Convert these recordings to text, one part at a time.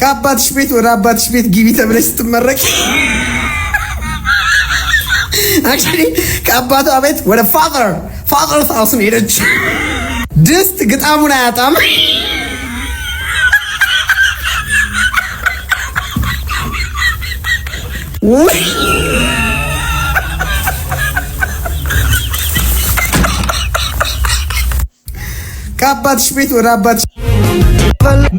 ከአባትሽ ቤት ወደ አባትሽ ቤት ግቢ ተብለሽ ስትመረቂ፣ actually ከአባቷ ቤት ወደ father house ነው ሄደች። ድስት ግጣሙን አያጣም። ውይ! ከአባትሽ ቤት ወደ አባትሽ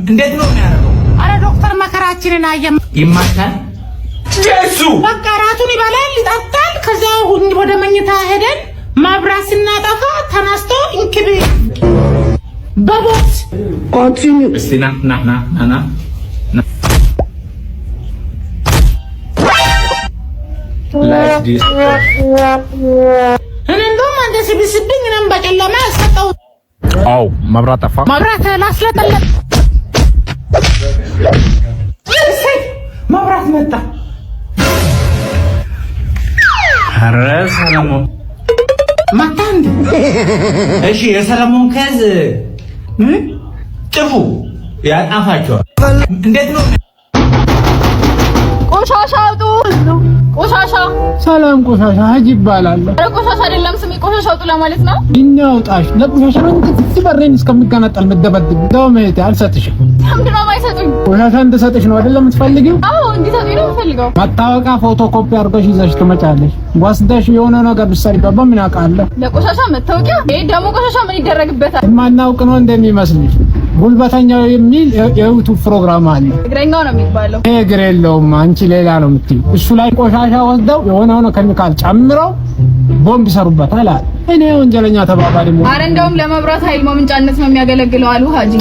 እንዴት ነው የሚያደርገው? አረ ዶክተር፣ መከራችንን አየ። ይማታል። በቃ ራቱን ይበላል፣ ይጠጣል። ከዛ ወደ መኝታ ሄደን መብራት ስናጠፋ ተነስቶ እንክቤ በቦክስ። እስቲ ና ና ና ና ና፣ like this. እኔ እንደውም አንደ ሲብስብኝ እኔም በጨለማ ያስቀጣው። አው መብራት ጠፋ። መብራት ላስለጠለጥ። እሰይ መብራት መጣ። ኧረ ሰለሞን። መጣ እንዴ? እሺ፣ የሰለሞን case ጥፉ ያጣፋቸዋል። እንዴት ነው? ቆሻሻ አውጡ! ቆሻሻ! ሰላም ቆሻሻ፣ ሀጂ ይባላል። ኧረ ቆሻሻ አይደለም ስሜ፣ ቆሻሻ አውጡ ለማለት ነው። እኛ አውጣሽ ለቆሻሻ ነው እንዴ በሬን እስከሚገነጠል የምትደበድብ? እንደውም እህቴ አልሰጥሽም። ለምንድን ነው የማይሰጡኝ? ቆሻሻ እንድሰጥሽ ነው አይደለም የምትፈልጊው? አዎ፣ እንዲሰጡኝ ነው የምፈልገው። መታወቂያ ፎቶኮፒ አድርገሽ ይዘሽ ትመጫለሽ። ወስደሽ የሆነ ነገር ብትሰሪበት በምን አውቃለሁ? ለቆሻሻ መታወቂያ? ይሄ ደግሞ ቆሻሻ ምን ይደረግበታል? የማናውቅ ነው እንደሚመስልሽ? ጉልበተኛው የሚል የ YouTube ፕሮግራም አለ። እግረኛው ነው የሚባለው። ይሄ እግር የለውም፣ አንቺ ሌላ ነው የምትይው። እሱ ላይ ቆሻሻ ወስደው የሆነ ሆነ ኬሚካል ጨምረው ቦምብ ይሰሩበታል አለ። እኔ ወንጀለኛ ተባባሪ መሆን አረ እንደውም ለመብራት ኃይል ማመንጫነት ነው የሚያገለግለው አሉ ሀጂ።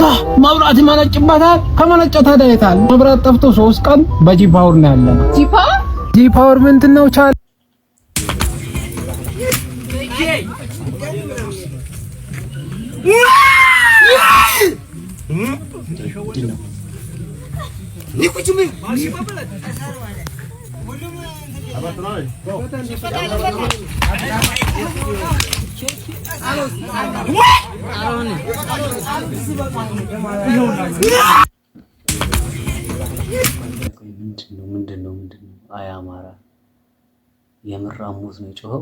መብራት ይመነጭበታል። ከመነጨ ታዲያ የታል? መብራት ጠፍቶ 3 ቀን በ G power ነው ያለነው። G power? G power ምንድን ነው? ቻል። ምንድን ነው? ምንድን ነው? ምንድን ነው? አይ አማራ፣ የምር አሞት ነው የጮኸው።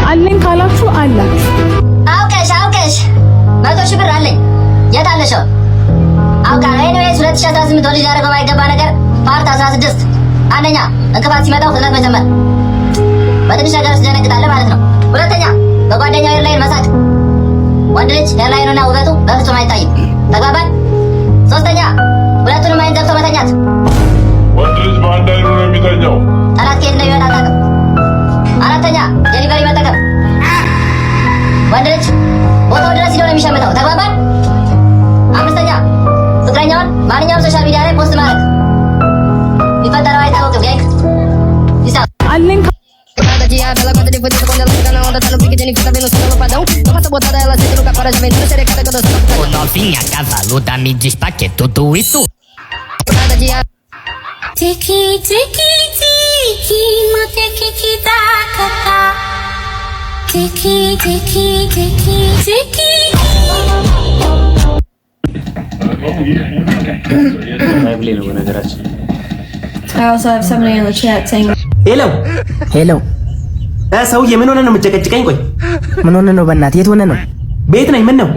አለኝ ካላችሁ አላችሁ። አውቀሽ አውቀሽ 100,000 ብር አለኝ። የት አለሽው? አውቃ ነው። Anyways፣ 2018 ወንድ ልጅ ሊያደርገው የማይገባ ነገር part 16። አንደኛ፣ እንቅፋት ሲመጣው ፍጥነት መጨመር፣ በትንሽ ነገር ትደነግጣለህ ማለት ነው። ሁለተኛ፣ በጓደኛው hairline መሳቅ። ወንድ ልጅ hairline ኑና ውበቱ በፍጹም አይታይም። ተግባባን? ሶስተኛ፣ ሁለቱንም አይን ዘግቶ መተኛት። ወንድ ልጅ በአንድ አይኑ ነው የሚተኛው። ጠላት ከየት እንደሚመጣ አታውቅም። አራተኛ፣ delivery መጠቀም። ወንድ ልጅ ቦታው ድረስ ሂዶ ነው የሚሸምተው። ተግባባን? አምስተኛ፣ ፍቅረኛውን ማንኛውም social media ላይ post ማድረግ። የሚፈጠረው አይታወቅም። Gang ይሳ አለኝ Ela gosta de fuder quando ela fica na onda, tá no pique de tá vendo só loucadão. Toma essa botada, ela sente nunca para, já vem toda xerecada quando eu sou Ô novinha cavaluda, me diz pra que tudo isso? Tiki tiki tiki, mate kiki takata. Tiki tiki tiki tiki. Live ላይ ነው በነገራችን። I also have somebody in the chat saying Hello. Hello. ሰውዬ፣ ምን ሆነ ነው የምጨቀጭቀኝ? ቆይ። ምን ሆነ ነው? በእናትህ የት ሆነ ነው? ቤት ነኝ። ምን ነው?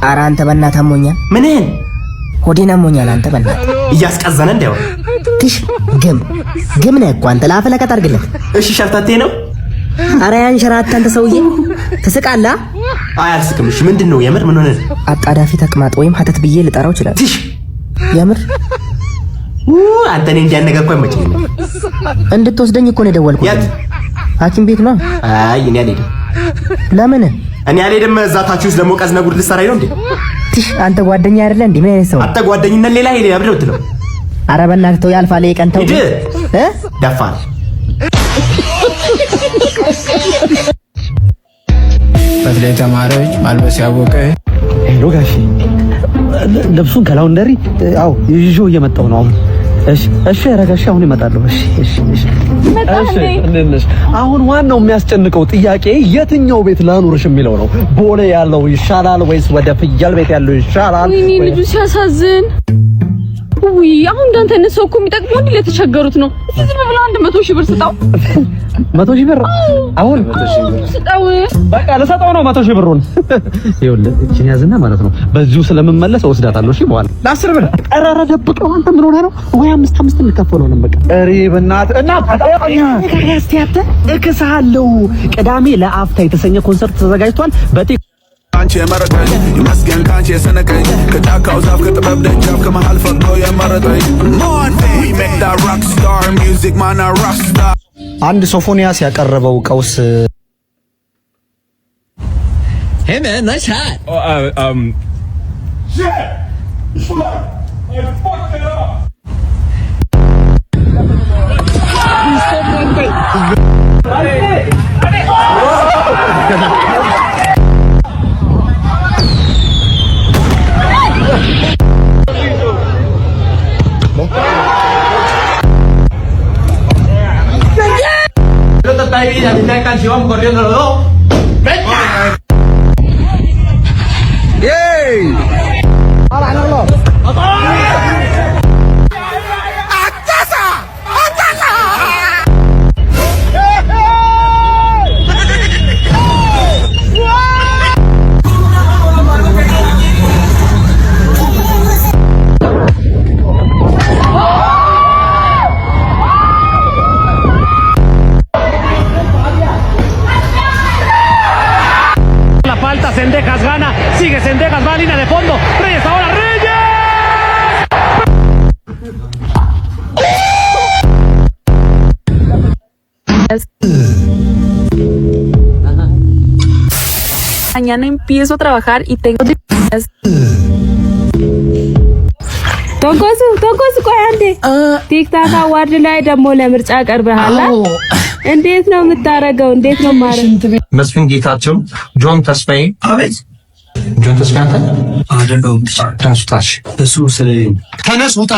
ኧረ አንተ በእናትህ አሞኛል። ምንህን? ሆዴን አሞኛል። አንተ በእናትህ። እያስቀዘነ እንዳይሆን። ትሽ ግም ግም ነህ እኮ አንተ። ለአፈ ለቀጥ አድርግለት። እሺ፣ ሸርተቴ ነው። ኧረ ያን ሸራታ አንተ ሰውዬ ትስቃለህ? አይ አልስቅም። እሺ፣ ምንድን ነው? የምር ምን ሆነ? አጣዳፊ ተቅማጥ ወይም ሀተት ብዬ ልጠራው እችላለሁ። ትሽ። የምር። አንተ እኔ እንዲያን ነገር እኮ አይመቸኝም። እንድትወስደኝ እኮ ነው የደወልኩት። የት? ሐኪም ቤት ነው። አይ እኔ አልሄድም። ለምን? እኔ አልሄድም። እዛ ታክሲ ውስጥ ደግሞ ቀዝነ ጉድ ልትሰራኝ ነው እንዴ? ትሽ፣ አንተ ጓደኛ አይደለ እንዴ? ምን አይነት ሰው? አንተ ጓደኝነት ሌላ ይሄ ሌላ ብለው ትለው። ኧረ በእናትህ ተው፣ ያልፋል። ይሄ ቀን ተው። ሂድ። እ ደፋር። በተለይ ተማሪዎች ማልበስ ያወቀ Hello ጋሼ፣ ልብሱን ከ laundry አዎ ይዤው እየመጣሁ ነው አሁን። እሺ እሺ፣ ረጋሽ አሁን እመጣለሁ። እሺ እሺ እሺ እሺ። እንዴት ነሽ? አሁን ዋናው የሚያስጨንቀው ጥያቄ የትኛው ቤት ላኑርሽ የሚለው ነው። ቦሌ ያለው ይሻላል ወይስ ወደ ፍየል ቤት ያለው ይሻላል? ወይኔ ልጁ ሲያሳዝን። ውይ አሁን እንዳንተ አይነት ሰው እኮ የሚጠቅመው እንዲህ ለተቸገሩት ነው። እስኪ ዝም ብለህ 100,000 ብር ስጠው። 100,000 ብር አሁን ስጠው። በቃ ልሰጠው ነው 100,000 ብሩን። ይኸውልህ እችን ያዝና ማለት ነው በዚሁ ስለምመለስ እወስዳታለሁ። እሺ በኋላ ለ10 ብር ኧረ ኧረ ደብቀው አንተ ምን ሆነህ ነው? ወይ አምስት አምስት እንከፈለው ነው በቃ። ኧረ በእናትህ እና እስቲ አንተ እክስሃለሁ። ቅዳሜ ለአፍታ የተሰኘ ኮንሰርት ተዘጋጅቷል። በቴ አንቺ የመረጠኝ ይመስገን ካንቺ የሰነቀኝ ከጫካው ዛፍ ከጥበብ ደጃፍ ከመሃል ፈቅዶ የመረጠኝ We make that rock star music man a rock star። አንድ ሶፎንያስ ያቀረበው ቀውስ Hey man, nice hat. Oh, Shit! Fuck! I fucked it up! El otro está ahí a mitad de cancha y vamos corriendo los dos. ¡Venga! ዬይ La falta, Zendejas gana, sigue Zendejas, va a línea de fondo, Reyes ahora, Reyes. Mañana empiezo a trabajar y tengo ቶንኮሱ ቶንኮሱ፣ ቆይ አንዴ። TikTok award ላይ ደግሞ ለምርጫ ቀርበሃል። እንዴት ነው የምታረገው? እንዴት ነው ማለት? መስፍን ጌታቸው፣ ጆን ተስፋዬ። አቤት። ጆን ተስፋዬ አንተ አይደለሁም። ተነስ ውጣ። እሱ ስለሌለ ተነስ ውጣ።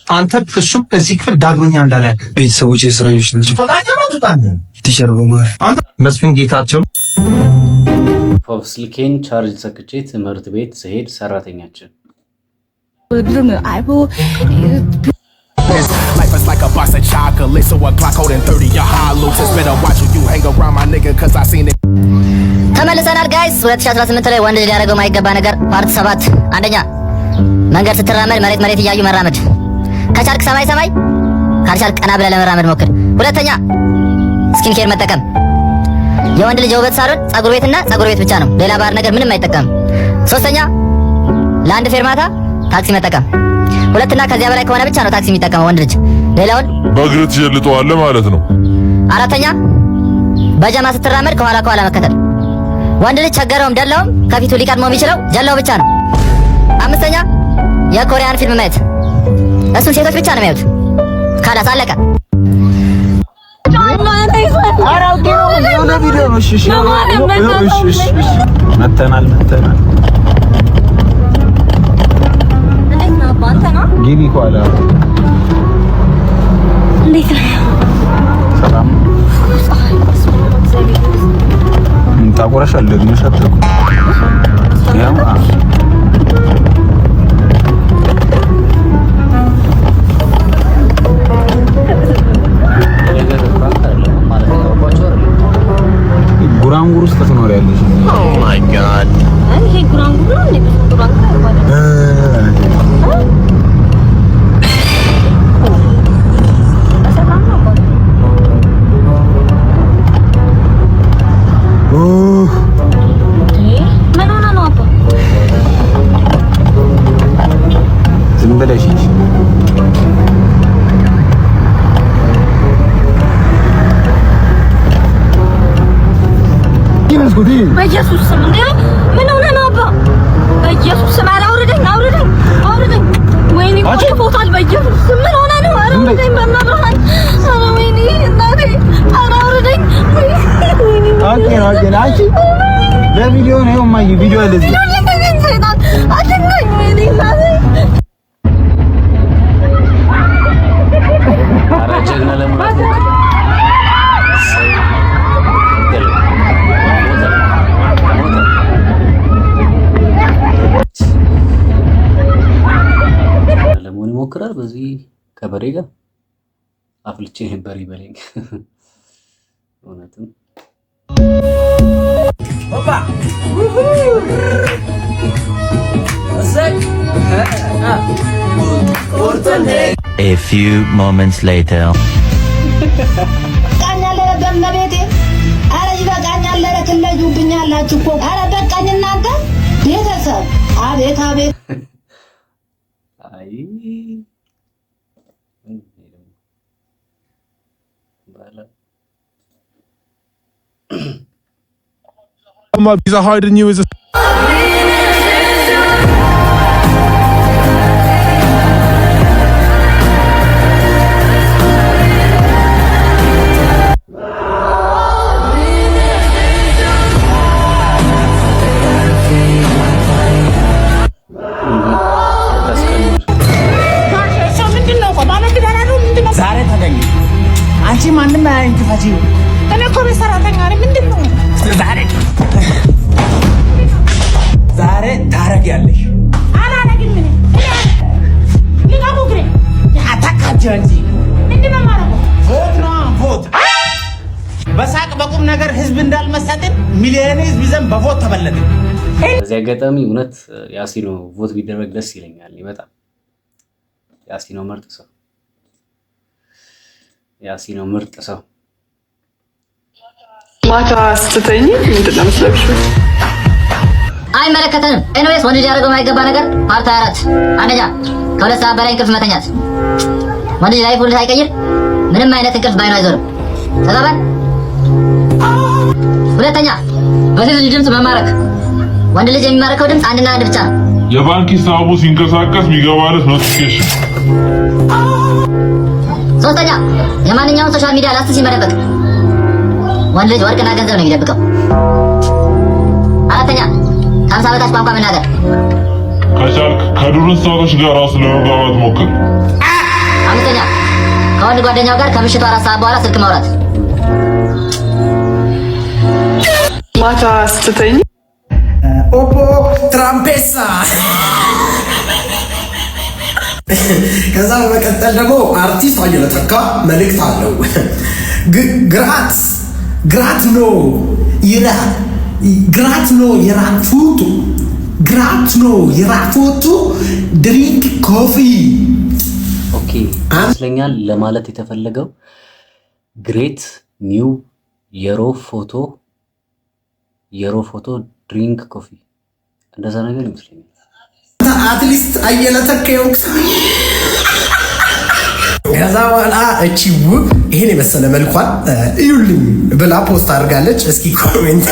አንተ እሱም እዚህ ክፍል ዳግመኛ እንዳለ ቤተሰቦች እስረኞች ናቸው። Teacher በማር መስፍን ጌታቸው። ስልኬን ቻርጅ ሰክቼ ትምህርት ቤት ስሄድ ሰራተኛችን Life is like a box of chocolate, so a Glock holding 30, your hollow. Just better watch who you hang around, my nigga, 'cause I seen it. ተመልሰናል guys። 2018 ላይ ወንድ ልጅ ሊያደርገው የማይገባ ነገር part 7። አንደኛ፣ መንገድ ስትራመድ መሬት መሬት እያዩ መራመድ። ከቻልክ ሰማይ ሰማይ፣ ካልቻልክ ቀና ብለህ ለመራመድ ሞክር። ሁለተኛ፣ skin care መጠቀም። የወንድ ልጅ የውበት ሳሎን ጸጉር ቤትና ጸጉር ቤት ብቻ ነው። ሌላ ባዕድ ነገር ምንም አይጠቀምም። ሶስተኛ፣ ለአንድ ፌርማታ ታክሲ መጠቀም። ሁለትና ከዚያ በላይ ከሆነ ብቻ ነው ታክሲ የሚጠቀመው ወንድ ልጅ። ሌላውን በእግርህ ትጀልጠዋለህ ማለት ነው። አራተኛ፣ በጀማ ስትራመድ ከኋላ ከኋላ መከተል። ወንድ ልጅ ቸገረውም ደላውም ከፊቱ ሊቀድመው የሚችለው ጀላው ብቻ ነው። አምስተኛ፣ የኮሪያን ፊልም ማየት። እሱን ሴቶች ብቻ ነው የሚያዩት። خلاص አለቀ። የሆነ ቪዲዮ ነው። እሺ እሺ እሺ እሺ፣ መተናል መተናል። ግቢ ከኋላ። እንዴት ነው? ሰላም። ታቆረሻል ደግሞ ሸተኩ ያው ነገር prank አይደለም ማለት ነው። ያውቋቸው አይደለም። ጉራንጉር ውስጥ ትኖሪያለሽ። Oh my God. ይሄ ጉራንጉር ነው እንዴ? ብዙ ጉራንጉር አይባልም። በሰላም ነው አባ? እንዴ ምን ሆነ ነው አባ? ዝም ብለሽ ሂጂ። በኢየሱስ ስም እንዴ ምን ሆነ ነው አባ? በኢየሱስ ስም ኧረ አውርደኝ፣ አውርደኝ፣ አውርደኝ። ወይኔ ቆልፎታል። በኢየሱስ ስም ምን ሆነ ነው? ኧረ አውርደኝ በመብርሃን። ኧረ ወይኔ እናቴ፣ ኧረ አውርደኝ። ወይኔ Okay okay። አንቺ ለቪዲዮ ነው እማዬ፣ ቪዲዮ አለ እዚህ። ሰይጣን አትንካኝ። ወይኔ እናቴ። ይፎክራል በዚህ ከበሬ ጋር አፍልቼ ነበር ይበለኝ። እውነትም A few moments later. በቃኛል፣ ኧረ በእመቤቴ፣ ኧረ ይበቃኛል፣ ኧረ ትለዩብኛላችሁ እኮ፣ ኧረ በቃኝ እናንተ ቤተሰብ፣ አቤት አቤት። አይ ባላ My visa hiding you is a ሰው ምንድን ነው? ቆይ ባለ ትዳር አይደል? ምንድን ነው? ዛሬ ተገኘ። አንቺ ማንም አያይም፣ ክፈቺ። እኔ እኮ ቤት ሰራተኛ ነኝ። ምንድን ነው? ዛሬ ዛሬ ታረጊያለሽ። አላረግም። እኔ ልቀቁ እግሬን። አታካብጂ አንቺ። ምንድን ነው የማደርገው? Vote ነው vote። በሳቅ በቁም ነገር ህዝብ እንዳልመሰጥን ሚሊዮን ህዝብ ይዘን በ vote ተበለጥን። በዚህ አጋጣሚ እውነት ያሲኖ vote ቢደረግ ደስ ይለኛል። በጣም ያሲኖ ምርጥ ሰው፣ ያሲኖ ምርጥ ሰው። ማታ ስትተኝ ምንድን ነው የምትለብሺው? አይመለከተንም። Anyways፣ ወንድ ልጅ ያደረገው የማይገባ ነገር part 24። አንደኛ፣ ከ2 ሰዓት በላይ እንቅልፍ መተኛት። ወንድ ልጅ life ኡን ሳይቀይር ምንም አይነት እንቅልፍ ባይኑ አይዞርም። ተግባባን? ሁለተኛ፣ በሴት ልጅ ድምፅ መማረክ። ወንድ ልጅ የሚማረከው ድምፅ አንድና አንድ ብቻ ነው። የባንክ ሂሳቡ ሲንቀሳቀስ የሚገባለት notification። ሶስተኛ፣ የማንኛውም social media last seen መደበቅ። ወንድ ልጅ ወርቅና ገንዘብ ነው የሚደብቀው። አራተኛ፣ ከ50 በታች ቋንቋ መናገር። ከቻልክ ከዱር እንስሳቶች ጋር ራሱ ለመግባባት ሞክር። አምስተኛ፣ ከወንድ ጓደኛው ጋር ከምሽቱ 4 ሰዓት በኋላ ስልክ ማውራት። ማታ ስትተኝ ኦቦ ትራምፔሳ። ከዛ በመቀጠል ደግሞ አርቲስት አየለ ተካ መልእክት አለው። ግራት ግራት ኖ ይራ ግራት ኖ የራፉቱ ግራት ኖ የራፉቱ drink coffee። Okay፣ ይመስለኛል ለማለት የተፈለገው great new የሮ ፎቶ drink coffee እንደዛ ነገር ይመስለኛል። አትሊስት አየለ ተካ ይወቅስ። ከዛ በኋላ እቺ ውብ ይሄን የመሰለ መልኳን እዩልኝ ብላ post አድርጋለች። እስኪ comment።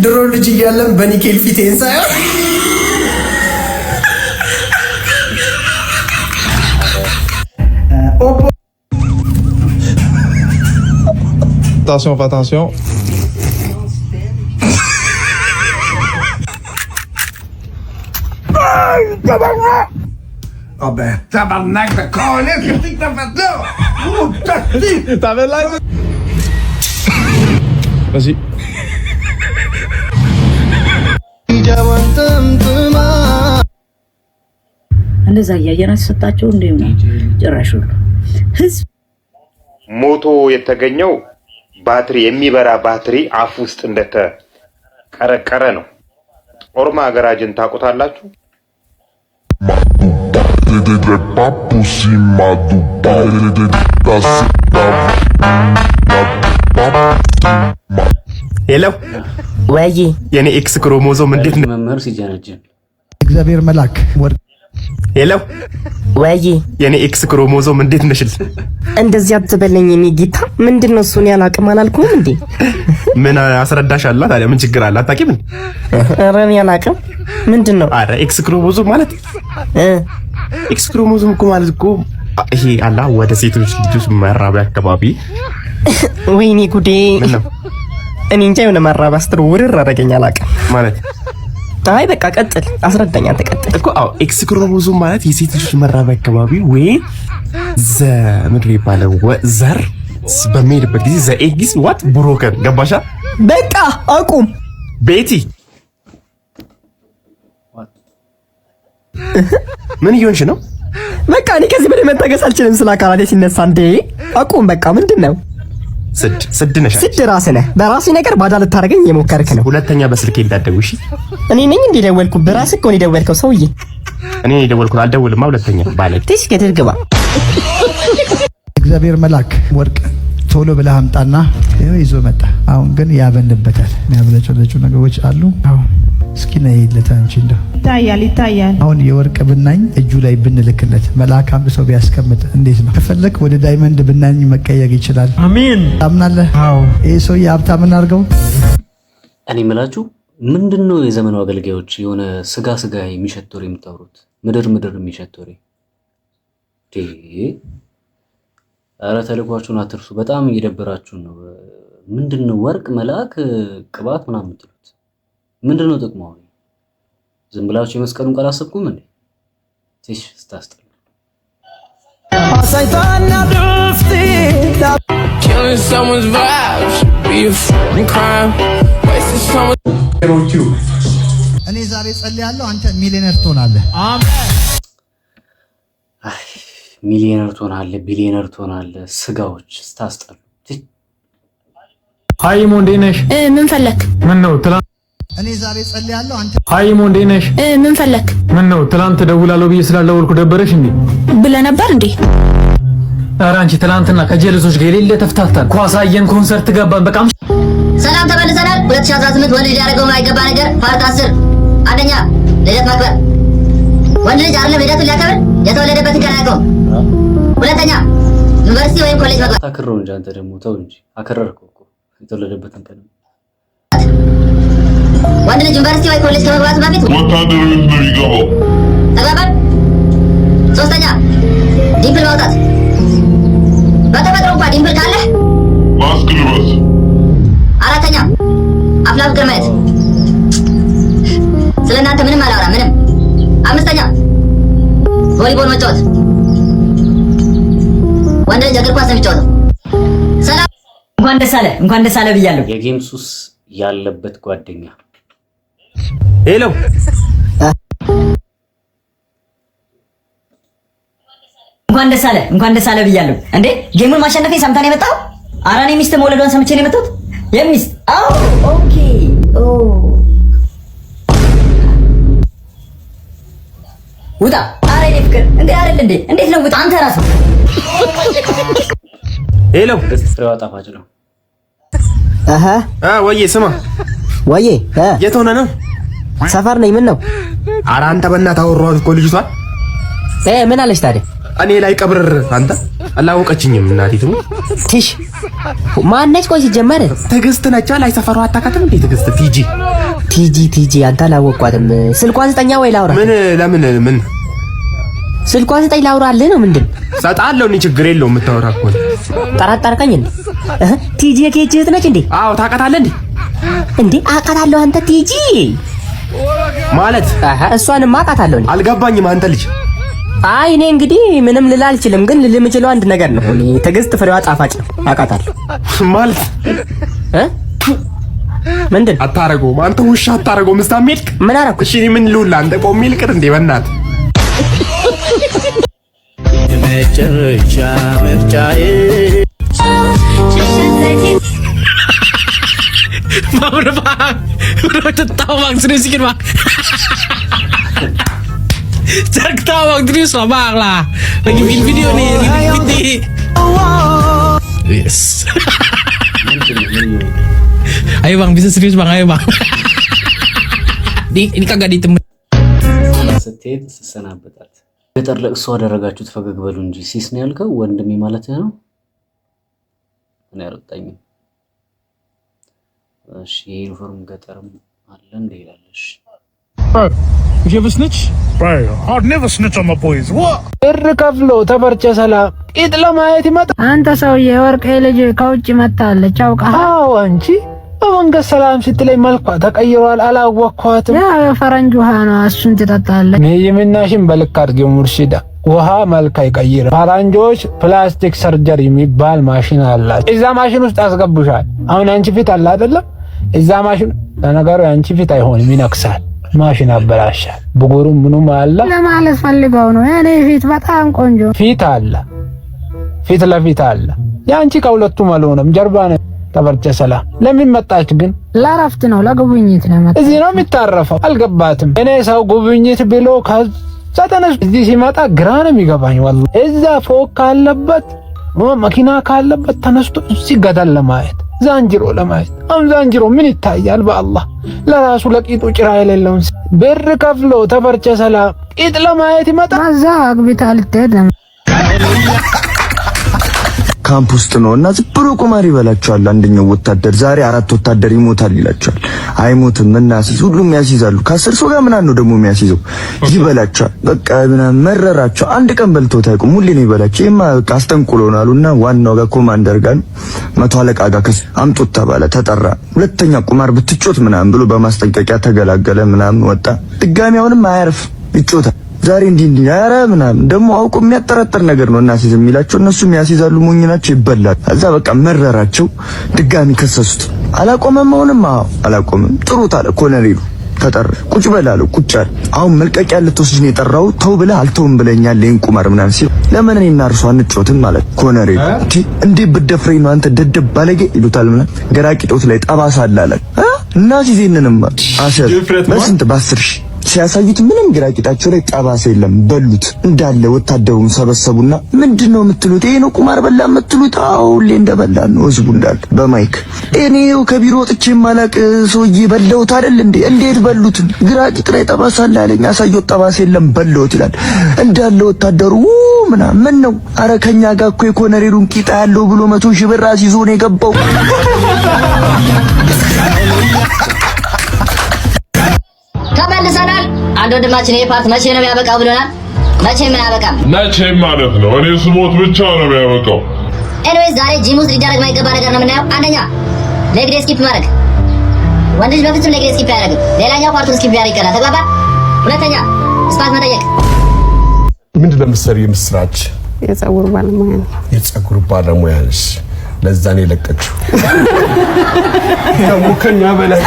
ድሮ ልጅ እያለን በኒኬል ፊቴን ሳይሆን ኦፖ Attention, fais attention. Ah ben, tabarnak de câlisse, qu'est-ce que t'as fait là? Oh, T'avais l'air. Vas-y. እንደዛ እያየናት ሰጣቸው እንደ ጭራሽ ሁሉ ህዝብ ሞቶ የተገኘው ባትሪ፣ የሚበራ ባትሪ አፍ ውስጥ እንደተቀረቀረ ነው። ኦርማ ገራጅን ታውቁታላችሁ? Trepar por cima do pau. Hello ወይ የኔ X chromosome እንዴት ነው? መምህር ሲጀነጅን እግዚአብሔር መልአክ ወርቅ Hello ወይ የኔ X chromosome እንዴት ነሽል? እንደዚህ አትበለኝ የኔ ጌታ። ምንድን ነው እሱን ያላቅም አላልኩም እንዴ? ምን አስረዳሽ አላ ታዲያ ምን ችግር አለ? አታውቂም? ኧረ እኔ አላቅም። ምንድን ነው? አረ X chromosome ማለት X chromosome እኮ ማለት እኮ ይሄ አላ ወደ ሴቶች ልጆች መራቢያ አካባቢ። ወይኔ ጉዴ! ምን ነው? እኔ እንጃ፣ የሆነ መራቢያ ስትል ውርር አደረገኝ። አላቅም። ማለት አይ በቃ ቀጥል፣ አስረዳኝ። አንተ ቀጥል። እኮ አዎ፣ X chromosome ማለት የሴት ልጆች መራቢያ አካባቢ ወይ ዘ ምንድን ነው የሚባለው ዘር በሚሄድበት ጊዜ the egg is what broken፣ ገባሻ? በቃ አቁም። ቤቲ፣ ምን እየሆንሽ ነው? በቃ እኔ ከዚህ በላይ መታገስ አልችልም። ስለ አካላቴ ሲነሳ እንዴ አቁም። በቃ ምንድን ነው? ስድ ስድ ነሽ። ስድ ራስህ ነህ። በራሴ ነገር ባዳ ልታደርገኝ የሞከርክ ነው። ሁለተኛ በስልኬ እንዳትደውይ እሺ። እኔ ነኝ እንዴ ደወልኩ? በራስህ እኮ ነው የደወልከው ሰውዬ። እኔ ነኝ የደወልኩት። አልደውልማ ሁለተኛ ባለጌ። ትሽ ገደል ግባ። እግዚአብሔር መልአክ ወርቅ ቶሎ ብለህ አምጣና ይኸው ይዞ መጣ። አሁን ግን ያበንበታል። የሚያብለጨለጩ ነገሮች አሉ። አሁን እስኪ ነይለት አንቺ እንደው ይታያል ይታያል። አሁን የወርቅ ብናኝ እጁ ላይ ብንልክለት መልአክ አምጥቶ ቢያስቀምጥ እንዴት ነው? ከፈለክ ወደ diamond ብናኝ መቀየር ይችላል። አሜን። ታምናለህ? አዎ። ይህ ሰውዬ ሀብታም እናድርገው። እኔ የምላችሁ ምንድን ነው የዘመኑ አገልጋዮች የሆነ ስጋ ስጋ የሚሸት ወሬ የምታወሩት? ምድር ምድር የሚሸት ወሬ። ኧረ ተልኳችሁን አትርሱ። በጣም እየደበራችሁን ነው። ምንድን ነው ወርቅ፣ መልአክ፣ ቅባት ምናምን የምትሉት ምንድን ነው ጥቅሙ? አሁን ዝም ብላችሁ የመስቀሉን ቃል አሰብኩም እንዴ? ትሽ ስታስጠሉ። Killing someone's vibe should be a f***ing crime. Wasting someone's እኔ ዛሬ ጸልያለሁ፣ አንተ ሚሊዮነር ትሆናለህ። ሚሊዮነር ትሆናለህ፣ ቢሊዮነር ትሆናለህ። ስጋዎች ስታስጠሉ። Hi ሞ እንዴት ነሽ? ምን ፈለክ? ምን ነው ትላንት እኔ ዛሬ ጸልያለሁ፣ አንተ Hi ሞ እንዴት ነሽ? ምን ፈለክ? ምን ነው ትላንት ደውላለሁ ብዬ ስላልደወልኩ ደበረሽ እንዴ? ብለህ ነበር እንዴ? ኧረ አንቺ ትላንትና ከጀለሶች ጋር የሌለ ተፍታታን፣ ኳስ አየን፣ ኮንሰርት ገባን። በቃ ሰላም ተመልሰናል። 2018 ወንድ ልጅ ሊያደርገው የማይገባ ነገር part 10። አንደኛ ልደት ማክበር። ወንድ ልጅ አይደለም ልደቱን ሊያከብር የተወለደበትን ቀን አያውቀውም። ሁለተኛ ዩኒቨርሲቲ ወይም ኮሌጅ መግባት። አክረው እንጂ አንተ ደግሞ ተው እንጂ አከረርከው እኮ የተወለደበትን ቀን። ወንድ ልጅ ዩኒቨርሲቲ ወይ ኮሌጅ ከመግባቱ በፊት ወታደር ቤት ነው የሚገባው። ተግባባን። ሶስተኛ dimple ማውጣት። በተፈጥሮ እንኳን dimple ካለህ ማስክ ልበስ። አራተኛ አፍላ ፍቅር ማየት። ስለ እናንተ ምንም አላወራም ምንም። አምስተኛ ቮሊቦል መጫወት። ወንድ ልጅ እግር ኳስ ነው የሚጫወተው። ሰላም እንኳን ደስ አለ እንኳን ደስ አለ ብያለሁ። የ game ሱስ ያለበት ጓደኛ። Hello። እንኳን ደስ አለ እንኳን ደስ አለ ብያለሁ። እንዴ game ኡን ማሸነፌን ሰምተህ ነው የመጣው? ኧረ እኔ ሚስት መውለዷን ሰምቼ ነው የመጣሁት። የሚስት አዎ፣ okay ኦ ውጣ። ኧረ የኔ ፍቅር እንዴ አይደል እንዴ እንዴት ነው ውጣ? አንተ ራስህ Hello። ፍሬዋ ጣፋጭ ነው። አሃ ወዬ ስማ፣ ወዬ የት ሆነህ ነው? ሰፈር ነኝ። ምን ነው? ኧረ አንተ በእናትህ አወራኋት እኮ ልጅቷን። ምን አለች ታዲያ? እኔ ላይ ቀብርር አንተ አላወቀችኝም። እናቴ ትሙት። ትሽ ማነች? ቆይ ሲጀመር ትዕግስት ነች። ላይ ሰፈሯ አታውቃትም እንዴ? ትዕግስት ቲጂ ቲጂ ቲጂ አንተ አላወቅኳትም። ስልኳን ስጠኛ ወይ ላውራ። ምን ለምን ምን ስልኳን ስጠኝ ላውራልህ ነው። ምንድን ሰጣለሁ እኔ ችግር የለውም። የምታወራ እኮ ነው። ጠራጠርከኝ እንዴ? ቲጂ የኬጅ እህት ነች እንዴ? አዎ ታውቃታለህ እንዴ? እንዴ አውቃታለሁ። አንተ ቲጂ ማለት እሷንማ አውቃታለሁ። አልገባኝም አንተ ልጅ። አይ እኔ እንግዲህ ምንም ልል አልችልም፣ ግን ልል የምችለው አንድ ነገር ነው። እኔ ትዕግስት ፍሬዋ ጣፋጭ ነው፣ አውቃታለሁ። ማለት ምንድን አታረገውም አንተ ውሻ አታረገውም። እዛ ሜልክ ምን አደረኩ? እሺ እኔ ምን ልውል አንተ ቆሜ ልቅር እንዴ? በእናትህ የመጨረሻ ምርጫዬ Bang udah bang, udah ketawa bang, serius dikit bang. Jangan ketawa bang, serius lah bang lah. Lagi bikin video nih, lagi bikin video. Yes. Ayo bang, bisa serius bang, ayo bang. Ini kagak ditemuin. ስትሄድ ስትሰናበታት ገጠር ለቅሶ አደረጋችሁት። ፈገግ በሉ እንጂ sis ነው ያልከው ወንድሜ ማለትህ ነው። እኔ አልወጣኝም። እሺ የዩኒፎርም ገጠርም አለ እንደ ይላል። እሺ Would you ever snitch? Bro, I'd never snitch on my boys. What? ብር ከፍሎ ተፈርጨ ሰላም ቂጥ ለማየት ይመጣ። አንተ ሰውዬ ወርቄ ልጅ ከውጭ መጣለች አውቃለሁ። አዎ አንቺ በመንገድ ሰላም ስትለኝ መልኳ ተቀይሯል፣ አላወቅኳትም። ያው የፈረንጅ ውሃ ነው፣ እሱን ትጠጣለች። ምይምናሽን በልክ አድርጊው ሙርሺዳ። ውሃ መልክ አይቀይርም። ፈረንጆች plastic surgery የሚባል ማሽን አላቸው። እዛ ማሽን ውስጥ ያስገቡሻል። አሁን አንቺ ፊት አለ አይደለም? እዛ ማሽን ለነገሩ የአንቺ ፊት አይሆንም፣ ይነክሳል። ማሽን አበላሻል። ብጉሩም ምኑም አለ ለማለት ፈልገው ነው። የኔ ፊት በጣም ቆንጆ ፊት አለ፣ ፊት ለፊት አለ። የአንቺ ከሁለቱም አልሆነም፣ ጀርባ ነው። ተበርጨ ሰላም ለምን መጣች ግን? ለእረፍት ነው፣ ለጉብኝት ነው የመጣሁት። እዚህ ነው የሚታረፈው። አልገባትም። እኔ ሰው ጉብኝት ብሎ ከዛ ተነስቶ እዚህ ሲመጣ ግራ ነው የሚገባኝ። ወላሂ እዛ ፎቅ ካለበት መኪና ካለበት ተነስቶ እዚህ ገደል ለማየት፣ ዛንጅሮ ለማየት። አሁን ዛንጅሮ ምን ይታያል? በአላህ ለራሱ ለቂጡ ጭራ የሌለውን ብር ከፍሎ ተፈርጨ ሰላም ቂጥ ለማየት ይመጣል። በዛ አግብታ ልትሄድ ነው። ካምፕ ውስጥ ነው እና ዝም ብሎ ቁማር ይበላቸዋል። አንደኛው ወታደር ዛሬ አራት ወታደር ይሞታል ይላቸዋል። አይሞትም እናስይዝ፣ ሁሉም ያስይዛሉ። ከ10 ሰው ጋር ምናምን ነው ደግሞ የሚያስይዘው፣ ይበላቸዋል። በቃ ምናምን መረራቸው። አንድ ቀን በልቶት አያውቁም። ሁሌ ነው ይበላቸው። ይሄማ በቃ አስጠንቁሎናል እና ዋናው ጋር ኮማንደር ጋር መቶ አለቃ ጋር ከስ አምጡት ተባለ፣ ተጠራ። ሁለተኛ ቁማር ብትጮት ምናምን ብሎ በማስጠንቀቂያ ተገላገለ ምናምን ወጣ። ድጋሚ አሁንም አያርፍ ይጮታል። ዛሬ እንዲህ እንዲህ ኧረ ምናምን ደግሞ አውቆ የሚያጠራጥር ነገር ነው እናስይዝ የሚላቸው። እነሱም ያስይዛሉ፣ ሞኝ ናቸው፣ ይበላል። ከዛ በቃ መረራቸው። ድጋሚ ከሰሱት። አላቆመም፣ አሁንም አዎ አላቆመም። ጥሩት አለ ኮሎኔሉ። ተጠራ። ቁጭ በል አለው። ቁጭ አለ። አሁን መልቀቂያ ልትወስድ ነው የጠራው፣ ተው ብለህ አልተውም ብለኛል ይሄን ቁማር ምናምን ሲል ለምን እኔና እርሷ አንጮትም ማለት ኮሎኔሉ። እንዴ ብትደፍረኝ ነው አንተ ደደብ ባለጌ ይሉታል ምናምን። ገራ ቂጦት ላይ ጠባሳ አለ አለ እናስይዝ ይሄንንማ አስያዝ በስንት በ10,000 ሲያሳዩት ምንም ግራ ቂጣቸው ላይ ጠባሳ የለም። በሉት እንዳለ ወታደሩን ሰበሰቡና ምንድን ነው የምትሉት? ይሄ ነው ቁማር በላ የምትሉት? አዎ ሁሌ እንደበላ ነው ህዝቡ እንዳለ በማይክ እኔ ይኸው ከቢሮ ወጥቼ የማላቅ ሰውዬ በላሁት አይደል እንዴ? እንዴት በሉት? ግራ ቂጥ ላይ ጠባሳ አለ አለኝ። አሳየሁት፣ ጠባሳ የለም በላሁት ይላል እንዳለ ወታደሩ ምናምን። ምን ነው? አረ ከኛ ጋር እኮ የኮነሬሉን ቂጣ ያለው ብሎ 100,000 ብር አስይዞ ነው የገባው። ተመልሰናል። አንድ ወንድማችን ይሄ part መቼ ነው የሚያበቃው ብሎናል። መቼ ምን አበቃም መቼም ማለት ነው። እኔ ስሞት ብቻ ነው የሚያበቃው። Anyways ዛሬ ጂም ውስጥ ሊደረግ የማይገባ ነገር ነው የምናየው። አንደኛ leg day skip ማድረግ። ወንድ ልጅ በፍጹም leg day skip አያደርግም። ሌላኛው part ኡን skip ቢያደርግ ይቀላል። ተግባባ። ሁለተኛ spot መጠየቅ። ምንድን ነው የምትሰሪው? የምስራች የፀጉር ባለሙያ ነው። የፀጉር ባለሙያ ነሽ። ለዛ ነው የለቀቅሽው። ደግሞ ከኛ በላይ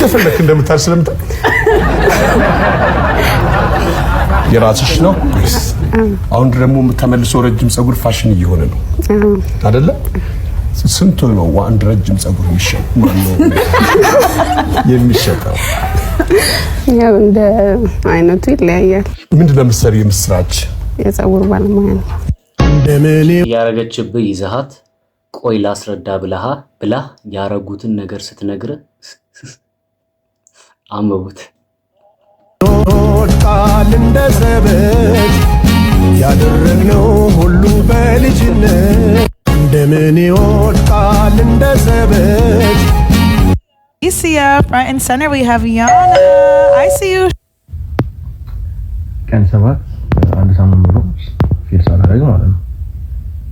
ተፈለክ እንደምታር ስለምታ የራስሽ ነው ወይስ? አሁን ደግሞ ተመልሶ ረጅም ፀጉር ፋሽን እየሆነ ነው አይደለ? ስንቱ ነው አንድ ረጅም ፀጉር የሚሸጠው? ያው እንደ አይነቱ ይለያያል። ምንድን ነው የምትሰሪው? የምስራች የፀጉር ባለሙያ ነው። ያረገችብህ ይዘሃት ቆይ ላስረዳ ብለሃ ብላ ያረጉትን ነገር ስትነግር አንብቡት። ቃል እንደ ዘበት ያደረግነው ሁሉ በልጅነት እንደምን ይወድቃል እንደ ዘበት። Alicia, front and center, we have Yana. I see you. ቀን 7 አንድ ሳምንት ሙሉ feel ሳላደርግ ማለት ነው።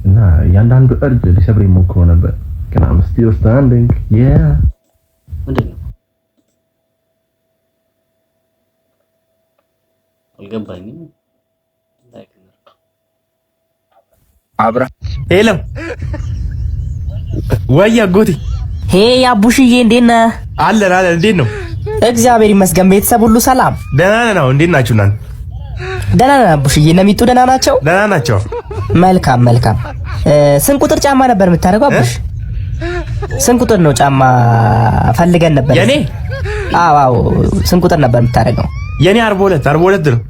እና እያንዳንዱ እርድ ሊሰብረኝ ሞክሮ ነበር፣ ግን I'm still standing, yeah. ምንድን ነው አልገባኝም። አብራ Hello ወይ አጎቴ። Hey አቡሽዬ እንዴት ነህ? አለን አለን። እንዴት ነው? እግዚአብሔር ይመስገን። ቤተሰብ ሁሉ ሰላም? ደህና ነን። አዎ፣ እንዴት ናችሁ እናንተ? ደህና ነን አቡሽዬ። እነ ሚጡ ደህና ናቸው? ደህና ናቸው። መልካም መልካም። ስንት ቁጥር ጫማ ነበር የምታደርገው አቡሽ? ስንት ቁጥር ነው ጫማ ፈልገን ነበር? የኔ? አዎ አዎ። ስንት ቁጥር ነበር የምታደርገው? የኔ 42 42 ነው።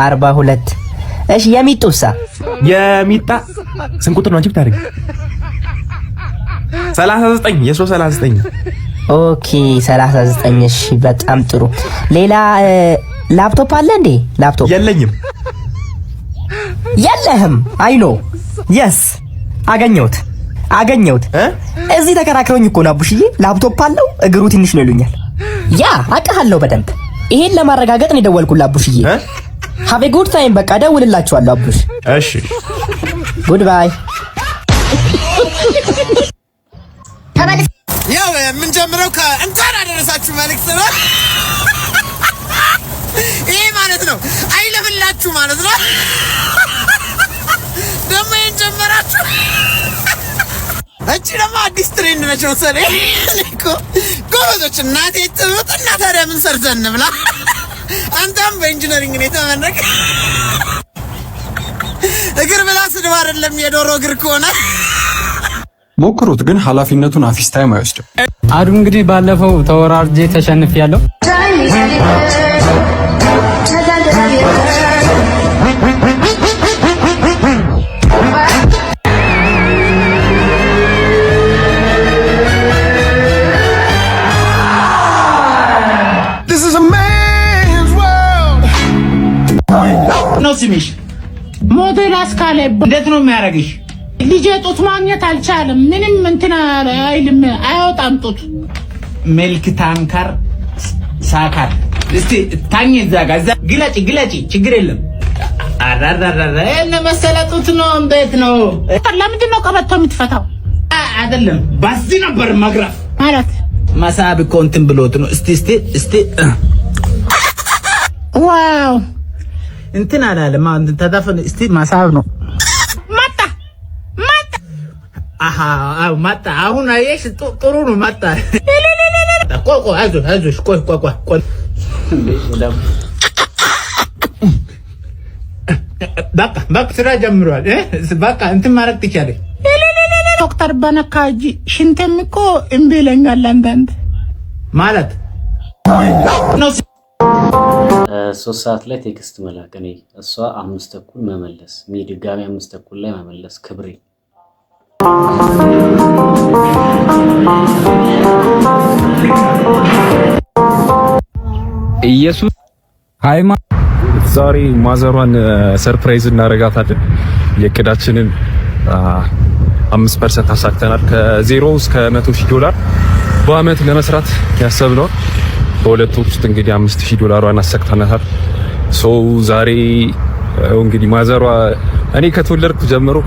42። እሺ የሚጡሳ? የሚጣ ስንት ቁጥር ነው አንቺ ብታደርጊው? 39 የሷ 39። Okay 39። እሺ በጣም ጥሩ። ሌላ ላፕቶፕ አለ እንዴ? ላፕቶፕ የለኝም። የለህም? I know, yes አገኘሁት አገኘሁት። እዚህ ተከራክረውኝ እኮ ነው አቡሽዬ። ላፕቶፕ አለው እግሩ ትንሽ ነው ይሉኛል። Yeah አውቅሃለሁ በደንብ። ይሄን ለማረጋገጥ ነው የደወልኩልህ አቡሽዬ። Have a good time። በቃ እደውልላችኋለሁ አቡሽ። እሺ Goodbye። ያው የምንጀምረው ከእንኳን አደረሳችሁ መልእክት ነው። ይሄ ማለት ነው አይለፍላችሁ ማለት ነው። ደግሞ ይሄን ጀመራችሁ። እቺ ደግሞ አዲስ trend ነች መሰለኝ። እኔ እኮ ጎበዞች፣ እናቴ ትሙት እና ታዲያ ምን ሰርተን እንብላ? አንተም በ engineering ነው የተመረቅ። እግር ብላ ስድብ አይደለም የዶሮ እግር ከሆነ። ሞክሩት፣ ግን ኃላፊነቱን አፊስ ታይም አይወስድም። አዱ እንግዲህ ባለፈው ተወራርጄ ተሸንፍ ያለው። This is a man's world. ነው ስምሽ? ሞዴል አስካለ። እንዴት ነው የሚያደርግሽ? ልጄ ጡት ማግኘት አልቻለም። ምንም እንትን አይልም፣ አይወጣም ጡት። Milk tanker sucker። እስቲ ታኝ እዛ ጋር፣ እዛ ግለጪ ግለጪ፣ ችግር የለም። አራራራ እነ መሰለ ጡት ነው። እንዴት ነው? ለምንድን ነው ቀበቶ የምትፈታው? አይደለም፣ በዚህ ነበር መግረፍ። ማለት መሳብ እኮ እንትን ብሎት ነው። እስቲ እስቲ እስቲ። Wow። እንትን አላለም። እንትን ተዳፈነ። እስቲ መሳብ ነው። መጣ መጣ። አሃ አዎ መጣ። አሁን አየሽ፣ ጥሩ ነው መጣ። ቆይ ቆይ፣ አይዞሽ አይዞሽ፣ ቆይ ቆይ ቆይ ቆይ፣ በቃ በቃ ስራ ጀምሯል። በቃ እንትን ማድረግ ትችያለሽ። ዶክተር በነካ እጅ ሽንቴም እኮ እምቢ ይለኛል አንዳንድ። ማለት ነው። 3 ሰዓት ላይ text መላክ እኔ፣ እሷ 5:30 መመለስ፣ እኔ ድጋሚ 5:30 ላይ መመለስ፣ ክብሬ። ኢየሱስ ሃይማ ዛሬ ማዘሯን surprise እናደርጋታለን። የእቅዳችንን 5% አሳክተናል። ከ0 እስከ 100,000 ዶላር በአመት ለመስራት ያሰብነውን በ2 ወር ውስጥ እንግዲህ 5,000 ዶላሯን አሳክተናታል። So ዛሬ እንግዲህ ማዘሯ እኔ ከተወለድኩ ጀምሮ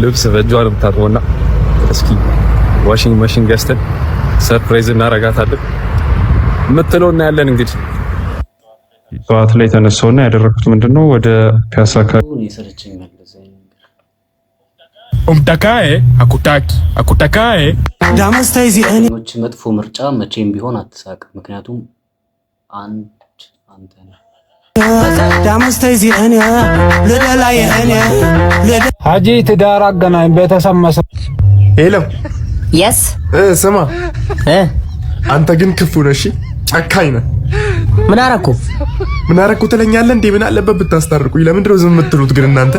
ልብስ በእጇ ነው የምታጥበውና እስኪ washing machine ገዝተን surprise እናደርጋታለን። የምትለው እናያለን እንግዲህ። ጠዋት ላይ ተነሳውና ያደረኩት ምንድነው ወደ ፒያሳ አካባቢ ይሰለቸኛል እንደዚህ አይነት ነገር። Umtakaye hakutaki akutakaye ች መጥፎ ምርጫ መቼም ቢሆን አትሳቅ። ምክንያቱም አንድ አንተ ነህ። ሀጂ ትዳር አገናኝ ቤተሰብ መሰ Hello። Yes. ስማ፣ አንተ ግን ክፉ ነህ። እሺ ጨካኝ ነህ። ምን አረኩ? ምን አረኩ ትለኛለህ እንዴ? ምን አለበት ብታስታርቁኝ? ለምንድን ነው ዝም የምትሉት ግን እናንተ?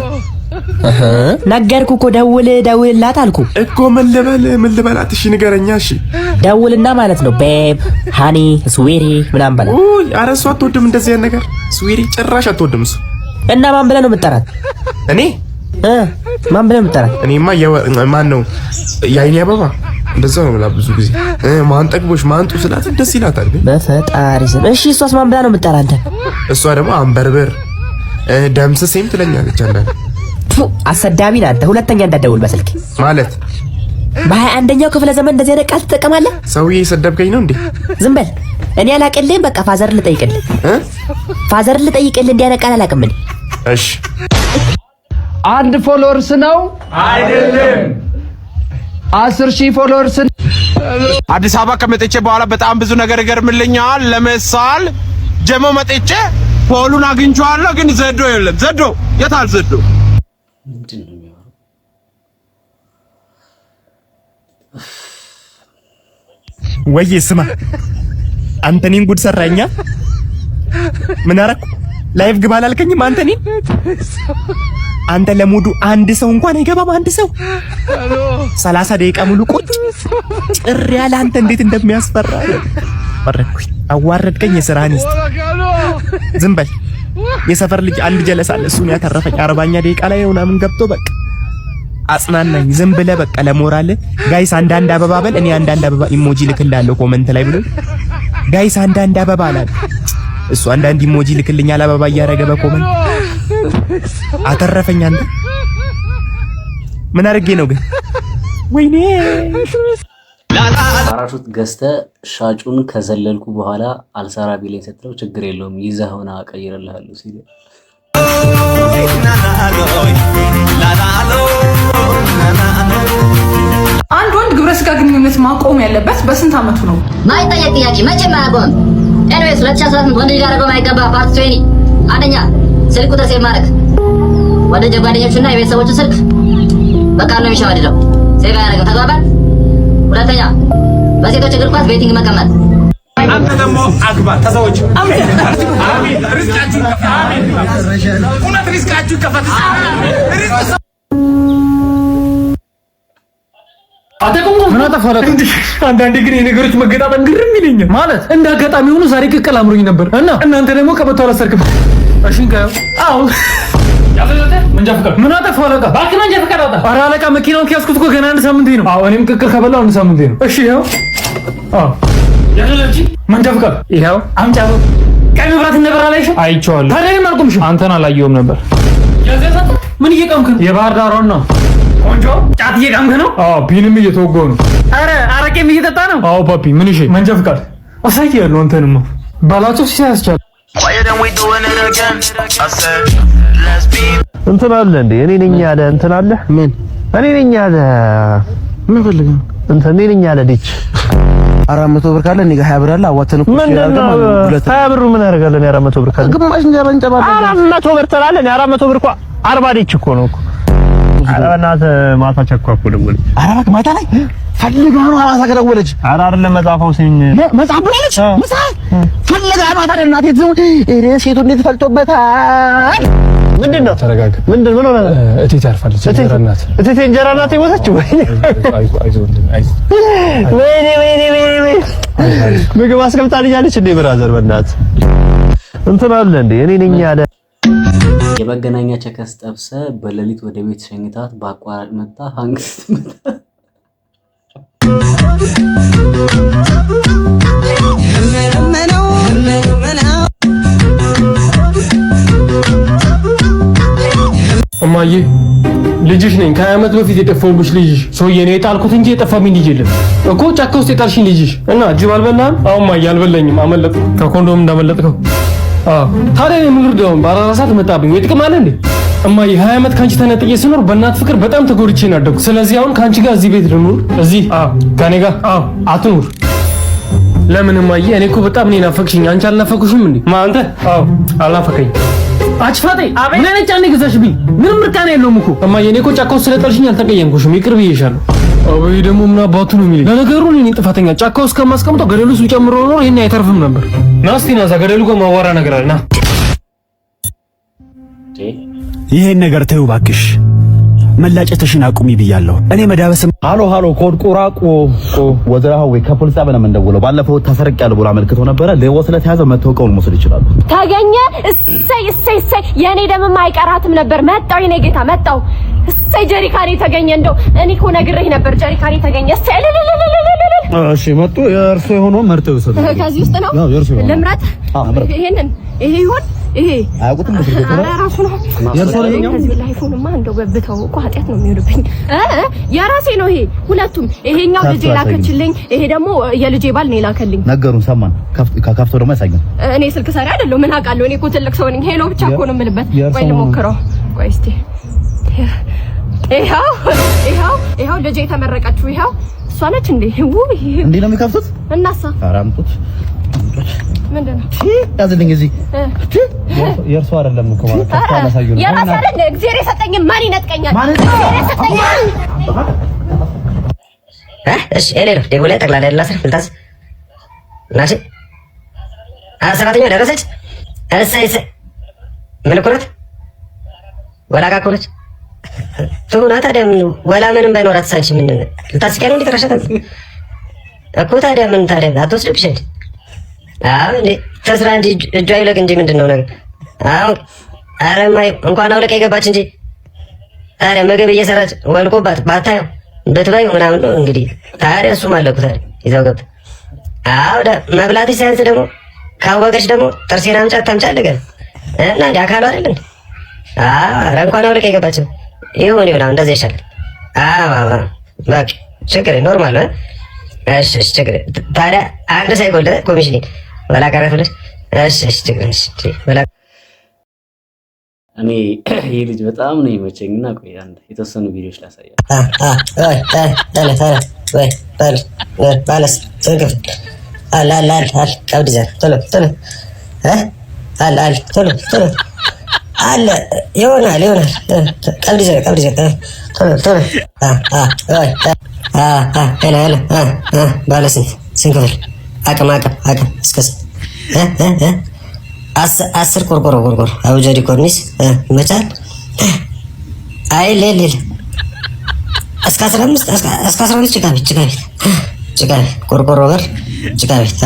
ነገርኩ እኮ፣ ደውል ደውልላት አልኩ እኮ። ምን ልበል? ምን ልበላት? እሺ ንገረኛ። እሺ። ደውልና ማለት ነው babe፣ honey፣ sweetie ምናምን በላት። ውይ ኧረ እሷ አትወድም እንደዚህ አይነት ነገር። Sweetie ጭራሽ አትወድም እሱ። እና ማን ብለህ ነው የምጠራት? እኔ ማን ብለህ ነው የምጠራት? እኔማ ማን ነው የአይኔ አበባ እንደዛ ነው የምላት ብዙ ጊዜ። ማን ጠግቦሽ ማን ጡ ስላት ደስ ይላታል። ግን በፈጣሪ ስም እሺ፣ እሷስ ማን ብላ ነው የምጠራ አንተ? እሷ ደግሞ አንበርበር ደምስሴም ትለኛለች አንዳንዴ። አሰዳቢ ነህ አንተ። ሁለተኛ እንዳትደውል በስልክ። ማለት? በ21ኛው ክፍለ ዘመን እንደዚህ አይነት ቃል ትጠቀማለህ? ሰውዬ የሰደብከኝ ነው እንዴ? ዝም በል። እኔ አላቅልህም። በቃ father ልጠይቅልህ፣ father ልጠይቅልህ። እንዲህ አይነት ቃል አላቅም እኔ። እሺ። አንድ followers ነው? አይደለም። 10,000 followers? አዲስ አበባ ከመጥቼ በኋላ በጣም ብዙ ነገር ይገርምልኛል። ለምሳሌ ጀሞ መጥቼ ፖሉን አግኝቼዋለሁ፣ ግን ዘዶ የለም። ዘዶ የታል? ዘዶ ምንድን ነው የሚያወራው? ወይዬ ስማ፣ አንተ እኔን ጉድ ሰራኛ። ምን አረኩ? Live ግባ አላልከኝም? አንተ እኔን አንተ ለሙዱ አንድ ሰው እንኳን አይገባም። አንድ ሰው 30 ደቂቃ ሙሉ ቁጭ ጭር ያለ፣ አንተ እንዴት እንደሚያስፈራ። ወረድኩኝ። አዋረድከኝ። የስራህን ይስጥ። ዝም በል። የሰፈር ልጅ አንድ ጀለስ አለ። እሱን ያተረፈኝ 40ኛ ደቂቃ ላይ ምናምን ገብቶ በቃ አጽናናኝ። ዝም ብለህ በቃ ለሞራል guys አንዳንድ አበባ በል፣ እኔ አንዳንድ አበባ emoji ልክልሃለሁ comment ላይ ብሎ guys አንዳንድ አበባ አላል። እሱ አንዳንድ emoji ልክልኛል አበባ እያደረገ በ comment አተረፈኝ። አንተ ምን አድርጌ ነው ግን? ወይኔ። ፓራሹት ገዝተህ ሻጩን ከዘለልኩ በኋላ አልሰራ ቢለኝ ስትለው ችግር የለውም ይዘኸው ና እቀይርልሃለሁ ሲል። አንድ ወንድ ግብረ ስጋ ግንኙነት ማቆም ያለበት በስንት ዓመቱ ነው? ማይጠየቅ ጥያቄ መቼም አያቆምም። Anyways፣ 2018 ወንድ ልጅ ሊያደርገው ማይገባ part 20። አንደኛ፣ ስልክ ቁጥር save ማድረግ። ወደ ጓደኞቹና የቤተሰቦቹ ስልክ በቃ ነው የሚሸመድደው፣ save አያደርግም። ተግባባን? ሁለተኛ፣ በሴቶች እግር ኳስ betting መቀመጥ። አንተ ደግሞ አግባ፣ ተዘወጅ። አሜን። ሪዝቃችሁ ይከፈት። አሜን። እውነት ሪዝቃችሁ ይከፈት። ሪዝቅ ምን አጠፋሁ? አንዳንዴ ግን የነገሮች መገጣጠም ግርም ይለኛል። ማለት እንደ አጋጣሚ ሆኖ ዛሬ ቅቅል አምሮኝ ነበር እና እናንተ ደግሞ ቀበቶ አላሰርክም። እሺ እንካየው። አዎ፣ መንጃ ፈቃድ። ምን አጠፋሁ አለቃ? እባክህ መንጃ ፈቃድ አውጣ። ኧረ አለቃ፣ መኪናውን ከያዝኩት እኮ ገና አንድ ሳምንቴ ነው። አዎ፣ እኔም ቅቅል ከበላሁ አንድ ሳምንቴ ነው። እሺ ይኸው። አዎ፣ መንጃ ፈቃድ ይኸው። አምጫ። ቀይ መብራት እንደበራ ላይ አይቼዋለሁ። ታዲያ እኔም አልቆምሽም። አንተን አላየሁም ነበር። ምን እየቀምክ ነው? የባህር ዳሯን ነው። ቆንጆ ጫት እየቃምክ ነው? አዎ፣ ፒንም እየተወጋሁ ነው። አረ አረቄም እየጠጣ ነው? አዎ ፓፒ። ምን? እሺ፣ መንጃ ፈቃድ አሳያለሁ። አንተንማ ባላቸው ሲሳይ ያስቻል። እንትን አለ እንዴ? እኔ ነኝ ያለ እንትን አለ። ምን እኔ ነኝ ያለ? ምን ፈልገህ እንትን እኔ ነኝ ያለ ዲች። 400 ብር ካለ እኔ ጋር 20 ብር አለ። አዋተን እኮ ምንድን ነው 20 ብሩ? ምን ያደርጋል? እኔ 400 ብር ካለ ግማሽ እንጀራ እንጨባለን። 400 ብር ትላለህ? እኔ 400 ብር እኮ 40 ዲች እኮ ነው እኮ። ኧረ በእናትህ ማታ ቸኳኩ ደወለች። ኧረ እባክህ፣ ማታ ላይ ፈልጋ ነው ሐዋሳ ከደወለች። ኧረ አይደለም፣ መጽሐፍ አውሲኝ። መጽሐፍ ብላለች። መጽሐፍ ፈልጋ ነው። ታዲያ እናቴ ዝም እኔ ሴቱ እንዴት ፈልቶበታል። ምንድን ነው? ተረጋጋ። ምንድን ምን ሆነ? እቴቴ አርፋለች። እንጀራ እናት። እቴቴ እንጀራ እናት የሞተችው? ወይኔ ወይኔ ወይኔ ወይኔ! ምግብ አስቀምጣልኛለች እንዴ brother፣ በእናትህ እንትን አለ እንዴ? እኔ ነኝ ያለ። የመገናኛ chicks ጠብሰ በሌሊት ወደ ቤት ሸኝታት በአቋራጭ መጣ ሀንግ ስትመታ። እማዬ፣ ልጅሽ ነኝ። ከ20 ዓመት በፊት የጠፋሁብሽ ልጅሽ። ሰውዬ፣ እኔ የጣልኩት እንጂ የጠፋብኝ ልጅ የለም እኮ። ጫካ ውስጥ የጣልሽኝ ልጅሽ። እና ጅብ አልበላህም? አዎ እማዬ፣ አልበላኝም። አመለጥኩ። ከኮንዶም እንዳመለጥከው። አዎ፣ ታዲያ እኔ ምን ልርዳው? በ14 ሰዓት መጣብኝ ወይ ጥቅም አለ እንዴ? እማዬ፣ 20 ዓመት ከአንቺ ተነጥዬ ስኖር በእናት ፍቅር በጣም ተጎድቼ ነው ያደግኩት። ስለዚህ አሁን ከአንቺ ጋር እዚህ ቤት ልኑር። እዚህ? አዎ። ከኔ ጋር? አዎ። አትኑር። ለምን እማዬ? እኔ እኮ በጣም ነው የናፈቅሽኝ። አንቺ አልናፈቅሽም እንዴ? ማ አንተ? አዎ፣ አልናፈቀኝ። አችፋጤ፣ ምን አይነት ጫኔ ገዛሽብኝ? ምንም እርቃን የለውም እኮ። እማዬ፣ እኔ እኮ ጫካ ውስጥ ስለጣልሽኝ አልተቀየምኩሽም፣ ይቅር ብዬሻለሁ። አበይ ደግሞ ምን አባቱ ነው የሚለኝ? ለነገሩ እኔ ነኝ ጥፋተኛ። ጫካ ውስጥ ከማስቀምጠው ገደሉ ውስጥ ጨምሮ ኖሮ ይሄን አይተርፍም ነበር። ና እስቲ ና፣ እዛ ገደሉ ጋር ማዋራ ነገር አለ። ና። ይሄን ነገር ተይው እባክሽ። መላጨትሽን አቁሚ ብያለሁ። እኔ መዳበስም ሃሎ ሃሎ፣ ኮድ ቁራቆ ወዘራው ከፖሊስ ጣቢያ ነው የምንደውለው። ባለፈው ተሰርቄያለሁ ብሎ አመልክቶ ነበረ። ሌቦ ስለተያዘ መታወቂያውን መውሰድ ይችላሉ። ተገኘ። እሰይ እሰይ እሰይ! የኔ ደምማ አይቀራትም ነበር። መጣው የኔ ጌታ መጣው። እሰይ ጀሪካኔ ተገኘ። እንደው እኔ እኮ ነግሬህ ነበር። ጀሪካኔ ተገኘ። እሰይ እልልልልልልል። እሺ መጡ። የእርሶ የሆነው መርጠው ይውሰዱ። ከዚህ ውስጥ ነው ያው የእርሶ የሆነው። ልምረጥ። አዎ ምረጥ። ይሄንን ይሄ ይሁን ይሄ አያውቁትም። በስልክ ኧረ ራሱ ነው። የእርሶ ነው ይሄኛው? ከዚህ በላይ አይፎንማ እንደው በብተው እኮ ኃጢአት ነው የሚሆንብኝ። እ እ የራሴ ነው ይሄ። ሁለቱም ይሄኛው ልጄ ላከችልኝ፣ ይሄ ደግሞ የልጄ ባል ነው የላከልኝ። ነገሩን ሰማን። ከፍቶ ደግሞ ያሳየን። እኔ ስልክ ሰሪ አይደለሁ፣ ምን አውቃለሁ? እኔ እኮ ትልቅ ሰው ነኝ። Hello ብቻ እኮ ነው የምልበት። ቆይ ልሞክረው። ቆይ እስቲ፣ ይኸው ይኸው ይኸው ልጄ የተመረቀችው ይኸው እሷ ነች እንዴ? ውይ! እንዴ ነው የሚከፍቱት? እናሳ ኧረ አምጡት። ምንድን ነው? ያዝልኝ እዚህ። የእርሶ አይደለም እኮ ማለት ከፍቶ አላሳዩንም። የራሴ አይደል? እግዚአብሔር የሰጠኝን ማን ይነጥቀኛል? ማን እግዚአብሔር የሰጠኝን እሺ ኤሌ ነው ደውለህ ጠቅላላ ላስር ልታዝ ናሽ ሰራተኛዋ ደረሰች። እሰይ እሰይ። ምን እኮ ናት? ወላቃ እኮ ነች። ትሁና ታዲያ፣ ምን ወላ ምንም ባይኖራት ሳንቺ ምን ልታስቂያ ነው? እንዴ ጠራሻት እኮ ታዲያ ምን ታዲያ አትወስድብሽ እንዴ? አዎ እንዴ ተስራ እንጂ እጇ ይውለቅ እንጂ ምንድን ነው ነገር? አዎ ኧረ እማዬ እንኳን አውለቅ የገባች እንጂ ታዲያ ምግብ እየሰራች ወልቆባት ባታየው ብትበይው ምናምን ነው እንግዲህ። ታዲያ እሱም አለ እኮ ታዲያ ይዛው ገብታ። አዎ መብላትሽ ሳያንስ ደግሞ ካወቀች ደግሞ ጥርሴን አምጫ አታምጫ አለ ገና እና እንደ አካሉ አይደል እንዴ? አዎ ኧረ እንኳን አውልቃ የገባችው። ይሁን ይሁን፣ አሁን እንደዚያ ይሻላል። አዎ አዎ በቃ ችግር normal ነው። እሺ እሺ ችግር ታዲያ አንድ ሳይጎል ኮሚሽን ወላ ቀረት ብለሽ እሺ እሺ ችግር እሺ ወላ እኔ ይህ ልጅ በጣም ነው የሚመቸኝ እና ቆይ አንድ የተወሰኑ ቪዲዮዎች ላሳያል። ባለስ አለ አለ አለ አለ ቀብድ ይዘህ ቶሎ ቶሎ አለ አለ ቶሎ ቶሎ አለ ይሆናል ይሆናል። ቀብድ ይዘህ ቀብድ ይዘህ ቶሎ ቶሎ ሄሎ ሄሎ ባለ ስንት ስንት ክፍል አቅም አቅም አቅም እስከ 10 ቆርቆሮ ቆርቆሮ አቡጀዲ ኮርኒስ ይመቻል። አይ ሌል ሌል እስከ 15 እስከ 15 ጭቃ ቤት ጭቃ ቤት ጭቃ ቤት ቆርቆሮ በር ጭቃ ቤት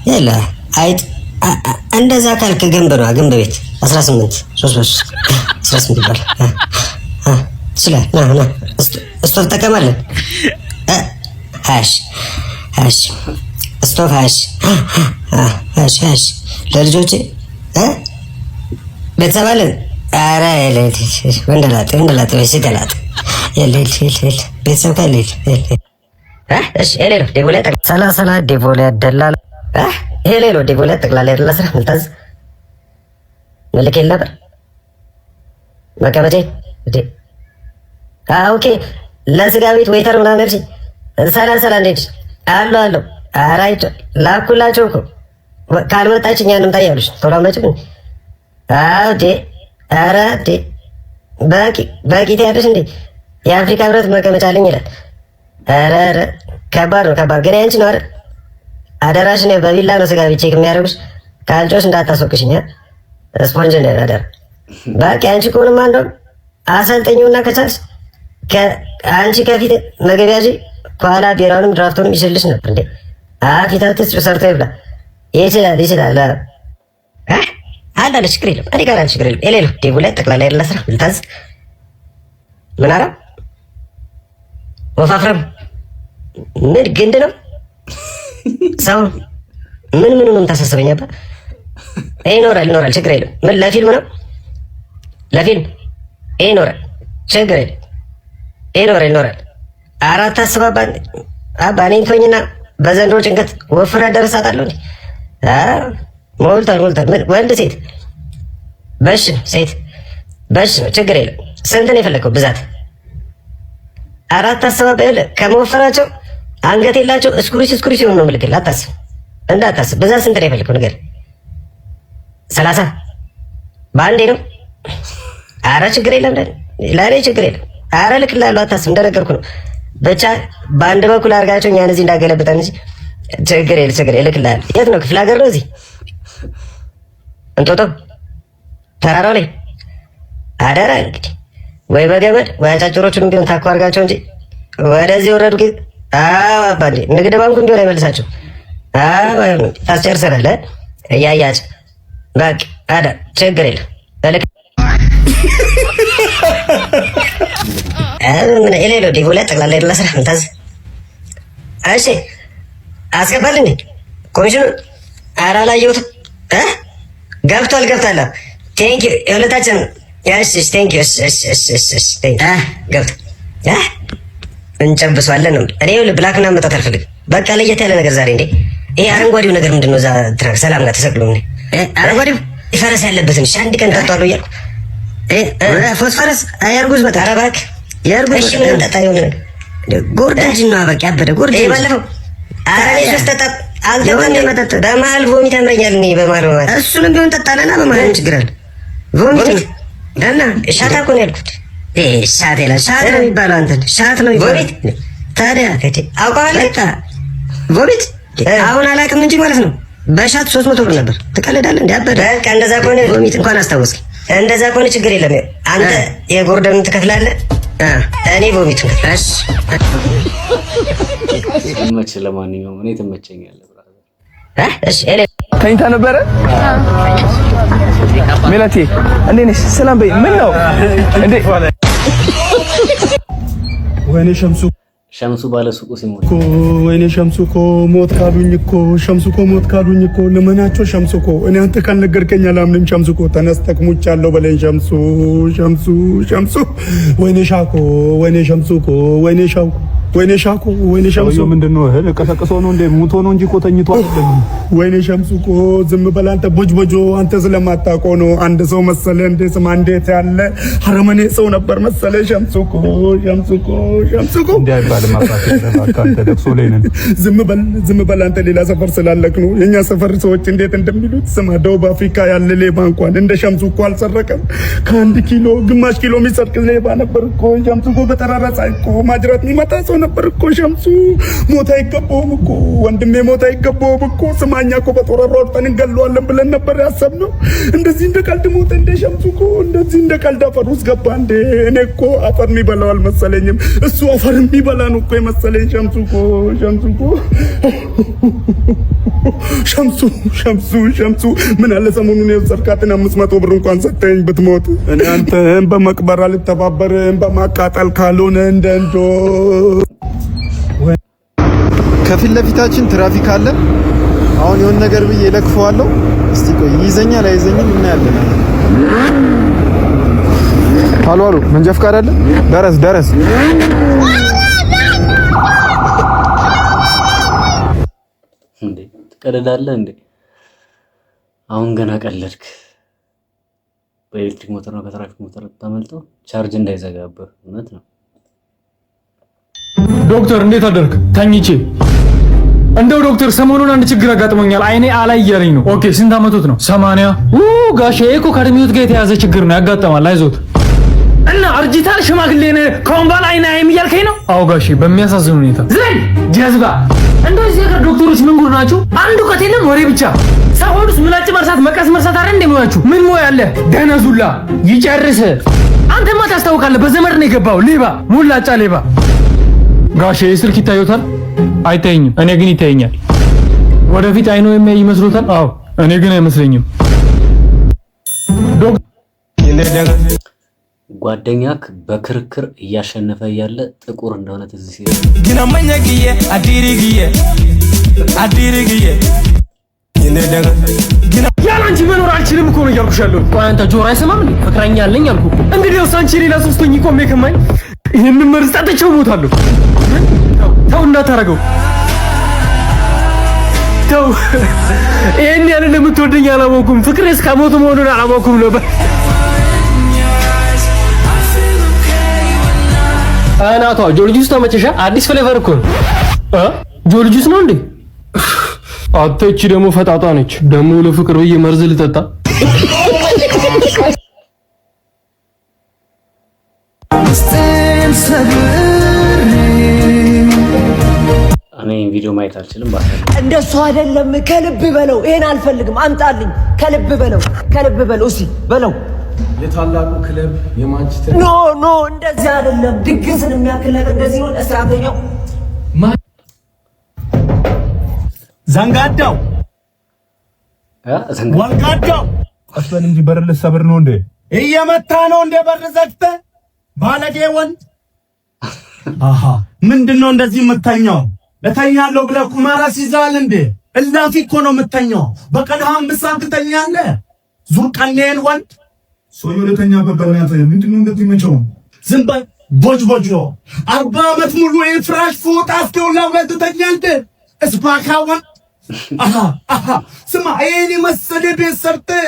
የለ አይጥ እንደዛ ካልክ ግንብ ነው ግንብ ቤት 18 3 በ3 18 ይባላል። ትችላለህ። ና ና ስቶቭ ትጠቀማለህ። 20 20 ስቶቭ 20 20 20 ለልጆቼ ቤተሰብ አለን። ኧረ ወንደላጤ ወንደላጤ ወይ ሴተላጤ የለ የለ የለ ቤተሰብ ካለ የለ ሰላሳ ዴቮላ ያደላል። ይሄ ሌሎ ዴቮላ ጠቅላላ ያደላ ስራ ምልታዝ ምልክ ነበር መቀመጬ okay ለስጋ ቤት waiter ምናምን እሺ፣ ሰላም ሰላም፣ እንዴት አሉ አሉ። ኧረ አይቼ ላኩላቸው እኮ ካልመጣች እኛ እንምጣ እያሉሽ ቶሎ አመጭም። አዎ ዴ ኧረ ዴ በቂ በቂ ትያለሽ እንዴ? የአፍሪካ ህብረት መቀመጫ አለኝ ይላል። ኧረ ኧረ ከባድ ነው ከባድ። ግን ያንቺ ነው አይደል? አደራሽ ነው። በቢላ ነው ስጋ ቤት check የሚያደርጉሽ። ካልጮሽ እንዳታስወቅሽኝ። ስፖንጅ እንደ አደራ። በቃ ያንቺ ከሆነማ እንደውም አሰልጠኝውና ከቻልሽ አንቺ ከፊት ምግብ ያዢ ከኋላ ቢራውንም ድራፍቱንም ይችልሽ ነበር እንዴ? ፊት አትስጪው፣ ሰርቶ ይብላ። ይችላል ይችላል። አለ አለ፣ ችግር የለም። እኔ ጋር አለ፣ ችግር የለም። ኤሌ ነው ዴቡ ላይ ጠቅላላ ያለ ስራ ልታዝ ምን አረ ወፋፍረም ምን ግንድ ነው ሰው ምን ምን ነው የምታሳስበኝ? አባ ይኖራል ይኖራል፣ ችግር የለም። ምን ለፊልም ነው ለፊልም ይኖራል፣ ችግር የለም። ይኖራል ይኖራል። አራት አስብ አባ አባ እኔን ተወኝና በዘንድሮ ጭንቀት ወፍራ ደርሳታለሁ እንዴ? ሞልቷል ሞልቷል። ምን ወንድ ሴት በሽ ሴት በሽ ነው፣ ችግር የለም። ስንት ነው የፈለከው ብዛት? አራት አስብ አባ ይኸውልህ፣ ከመወፈራቸው አንገት የላቸው እስኩሪስ እስኩሪስ ይሆን ነው ምልክል። አታስብ እንዳታስብ። ብዛት ስንት ነው የፈለከው ንገር። 30 በአንዴ ነው። አረ ችግር የለም ለእኔ ችግር የለም። አረ እልክልሃለሁ፣ አታስብ። እንደነገርኩህ ነው። ብቻ በአንድ በኩል አድርጋቸው እኛን እዚህ እንዳገለብጠን እንጂ ችግር የለም ችግር የለም፣ እልክልሃለሁ። የት ነው? ክፍለ ሀገር ነው? እዚህ እንጦጦ ተራራው ላይ አደራ። እንግዲህ ወይ በገመድ ወይ አጫጭሮቹን ቢሆን ታኮ አድርጋቸው እንጂ ወደዚህ ወረዱ ጊዜ አዎ፣ አባ እንዴ ንግድ ባንኩ እንዲሆን አይመልሳቸው። አዎ ታስጨርሰናለህ። እያያጭ በቃ አዳ ችግር የለም። ምን ኤሌሎ ዲቦ ላይ ጠቅላላ የደላ ስራ ምታዝ እሺ፣ አስገባል እንዴ ኮሚሽኑ? ኧረ አላየሁትም። ገብቷል ገብቷል። Thank you የሁለታችን እሺ፣ እሺ፣ thank you። እሺ፣ እሺ፣ እሺ፣ እሺ፣ እሺ፣ thank you ገብቷል። እንጨብሰዋለን ነው። እኔ ይኸውልህ black ምናምን መጣት አልፈልግም። በቃ ለየት ያለ ነገር ዛሬ። እንዴ ይሄ አረንጓዴው ነገር ምንድን ነው? እዛ ትራክ ሰላም ጋር ተሰቅሎ እንዴ አረንጓዴው ፈረስ ያለበትን እሺ፣ አንድ ቀን ጠጣለሁ እያልኩ ፎስፈረስ የእርጉዝ መጠጥ። ኧረ እባክህ የእርጉዝ እሺ፣ ምን ጠጣ የሆነ ነገር ጎርደን ጅን ነው። በቃ ያበደ ጎርደን ባለፈው። ኧረ እኔ ሶስት ጠጣ አልጠጣም። መጠጥ በመሀል vomit ያምረኛል። እኔ በመሀል በመሀል እሱንም ቢሆን ጠጣለና በመሀል ምን ችግር አለ? Vomit እና ሻታ እኮ ነው ያልኩት። Shot ይላል። Shot ነው የሚባለው። አንተን shot ነው የሚባለው። Vomit ታዲያ አውቀዋለሁ። Vomit አሁን አላውቅም እንጂ ማለት ነው። በ shot 300 ብር ነበር። ትቀልዳለህ እንዴ? አበደ። በቃ እንደዛ ከሆነ vomit እንኳን አስታወስክ። እንደዛ ከሆነ ችግር የለም። አንተ የጎርደኑን ትከፍላለህ፣ እኔ vomit ኡን። እሺ ይመችህ። ለማንኛውም እኔ ትመቸኛለህ brother። እሺ ተኝታ ነበረ። ሜላቴ እንዴት ነሽ? ሰላም በይ። ምን ነው እንዴ? ወይኔ ሸምሱ ሸምሱ ባለ ሱቁ ሲሞት እኮ ወይኔ ሸምሱ እኮ ሞት ካሉኝ እኮ ሸምሱ እኮ ሞት ካሉኝ እኮ ልመናቸው። ሸምሱ እኮ እኔ አንተ ካልነገርከኝ አላምንም። ሸምሱ እኮ ተነስ ጠቅሙቻለሁ በለኝ። ሸምሱ ሸምሱ ሸምሱ ወይኔ ሻኮ ወይኔ ሸምሱ እኮ ወይኔ ሻኮ ወይኔ ሻኮ ወይኔ ሸምሱ ምንድን ነው እህል ቀሰቅሶ ነው እንዴ? ሙቶ ነው እንጂ እኮ ተኝቶ አይደለም። ወይኔ ሸምሱ እኮ ዝም በል አንተ ቦጅቦጆ፣ አንተ ስለማታውቀው ነው። አንድ ሰው መሰለ እንዴ? ስማ እንዴት ያለ አረመኔ ሰው ነበር መሰለ። ሸምሱ እኮ፣ ሸምሱ እኮ፣ ሸምሱ እኮ። እንዲህ አይባልም አባቴ፣ እባክህ አንተ ለቅሶ ላይ ነን። ዝም በል፣ ዝም በል አንተ፣ ሌላ ሰፈር ስላለክ ነው። የኛ ሰፈር ሰዎች እንዴት እንደሚሉት ስማ፣ ደቡብ አፍሪካ ያለ ሌባ እንኳን እንደ ሸምሱ እኮ አልሰረቀም። ከአንድ ኪሎ ግማሽ ኪሎ የሚሰርቅ ሌባ ነበር እኮ ሸምሱ እኮ። በጠራራ ፀሐይ እኮ ማጅራት የሚመታ ሰው ነበር እኮ ሸምሱ። ሞት አይገባውም እኮ ወንድሜ፣ ሞት አይገባውም እኮ። ስማ እኛ እኮ በጦር አሯሩጠን እንገለዋለን ብለን ነበር ያሰብነው። እንደዚህ እንደ ቀልድ ሞተ እንደ ሸምሱ እኮ። እንደዚህ እንደ ቀልድ አፈር ውስጥ ገባ እንዴ። እኔ እኮ አፈር የሚበላው አልመሰለኝም። እሱ አፈር የሚበላ ነው እኮ የመሰለኝ። ሸምሱ እኮ፣ ሸምሱ እኮ፣ ሸምሱ፣ ሸምሱ፣ ሸምሱ፣ ምን አለ ሰሞኑን የወሰድካትን 500 ብር እንኳን ሰጠኝ ብትሞት። እኔ አንተን በመቅበር አልተባበርም፣ በማቃጠል ካልሆነ እንደ እንዶ ከፊት ለፊታችን ትራፊክ አለ። አሁን የሆነ ነገር ብዬ እለክፈዋለሁ። እስቲ ቆይ ይይዘኛል አይይዘኝም እናያለን። አሎ አሎ፣ መንጃ ፈቃድ አለ? ደረስ ደረስ። እንዴ ትቀልዳለህ እንዴ? አሁን ገና ቀለድክ። በኤሌክትሪክ ሞተር ነው ከትራፊክ ሞተር ታመልጠው፣ ቻርጅ እንዳይዘጋብህ። እውነት ነው። ዶክተር፣ እንዴት አደርክ? ተኝቼ። እንደው ዶክተር፣ ሰሞኑን አንድ ችግር አጋጥሞኛል። አይኔ አላይ እያለኝ ነው። Okay፣ ስንት አመቶት ነው? 80። ጋሼ፣ እኮ ከእድሜዎት ጋር የተያዘ ችግር ነው፣ ያጋጠማል። አይዞት። እና አርጅታል፣ ሽማግሌ ነህ። ከአሁን በኋላ አይኔ አያይም እያልከኝ ነው? አዎ ጋሼ፣ በሚያሳዝን ሁኔታ። ዝም ጀዝባ። እንደዚህ ሀገር ዶክተሮች ምን ጉድ ናቸው? አንድ እውቀት የለም፣ ወሬ ብቻ። ሰው ሆድ ውስጥ ምላጭ መርሳት፣ መቀስ መርሳት አይደል እንደ ሙያችሁ? ምን ሙያ አለ? ደነዙላ ይጨርስ። አንተማ ታስታውቃለህ። በዘመድ ነው የገባው። ሌባ፣ ሙላጫ ሌባ። ጋሼ፣ ስልክ ይታዩታል? አይታየኝም። እኔ ግን ይታየኛል። ወደፊት አይኖ የሚያይ ይመስሎታል? አዎ፣ እኔ ግን አይመስለኝም። ጓደኛክ በክርክር እያሸነፈ እያለ ጥቁር እንደሆነ ትዝ ሲል አዲሪግዬ አዲሪግዬ። ያለ አንቺ መኖር አልችልም እኮ ነው እያልኩሽ ያለሁት። ቆይ አንተ ጆሮ አይሰማም እንዴ? ፍቅረኛ አለኝ አልኩህ እኮ። እንግዲያውስ አንቺ ሌላ ሶስተኛ ቆሜ ከማኝ ይህንን መርዝ ጠጥቼው እሞታለሁ። ተው፣ እንዳታረገው፣ ተው። ይሄን ያህል እንደምትወደኝ አላወኩም። ፍቅሬ እስከ ሞት መሆኑን አላወኩም ነበር። እናቷ ጆሊ ጁስ ተመቸሻ? አዲስ flavor እኮ ነው። ጆሊ ጁስ ነው እንዴ? አንተ እቺ ደግሞ ፈጣጣ ነች። ደግሞ ለፍቅር ብዬ መርዝ ልጠጣ። እኔ ቪዲዮ ማየት አልችልም። እንደሱ አይደለም። ከልብ በለው። ይሄን አልፈልግም፣ አምጣልኝ። ከልብ በለው፣ ከልብ በለው፣ እስኪ በለው። የታላቁ ክለብ የማንቸስተር No, no፣ እንደዚህ አይደለም። ድግስን የሚያክል ነገር እንደዚህ ነው። እስራተኛው ዘንጋዳው ወልጋዳው ቀስ በል እንጂ በር ልትሰብር ነው እንዴ? እየመታ ነው እንደ በር ዘግተህ ባለጌ ወንድ። አሃ፣ ምንድን ነው እንደዚህ የምተኛው? እተኛለሁ ብለህ ቁማር አስይዘሃል እንዴ? እላፊ እኮ ነው የምተኛው። በቀን 5 ሰዓት ትተኛለህ። ዙርቀኔን ወንድ። ሰውዬው ልተኛበት፣ በእናትህ ምንድን ነው እንደዚህ መቸው? ዝም በል ቦጅ ቦጆ። 40 ዓመት ሙሉ ይሄን ፍራሽ ፎጣ እስኪውላው ላይ ትተኛለህ። እስፓካ ወንድ። አሃ አሃ፣ ስማ፣ ይሄን የመሰለ ቤት ሰርተህ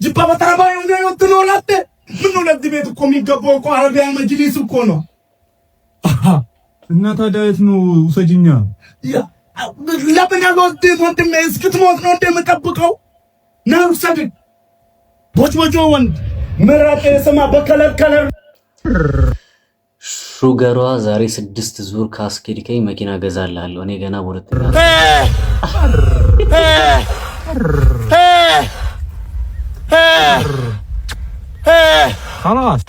ጅባ በተረባ የሆነ ህይወት ትኖራለህ። ምነው ለዚህ ቤት እኮ የሚገባው እኮ አረቢያ መጅሊስ እኮ ነው። እና ታዲያ የት ነው? ውሰጂኛ። ለምን አልወስድህም ወንድሜ? እስክትሞት ነው እንደምጠብቀው? ና ውሰድህ። ቦጅ ቦጆ ወንድ ምረጥ። ስማ በ color color ሹገሯ ዛሬ ስድስት ዙር ካስኬድከኝ መኪና ገዛልሃለሁ። እኔ ገና በሁለተኛ خلاص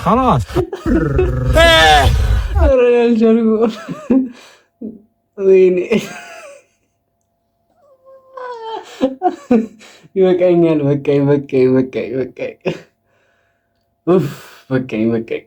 خلاص። ወይኔ ይበቃኛል። በቃኝ፣ በቃኝ፣ በቃኝ፣ በቃኝ፣ በቃኝ፣ በቃኝ።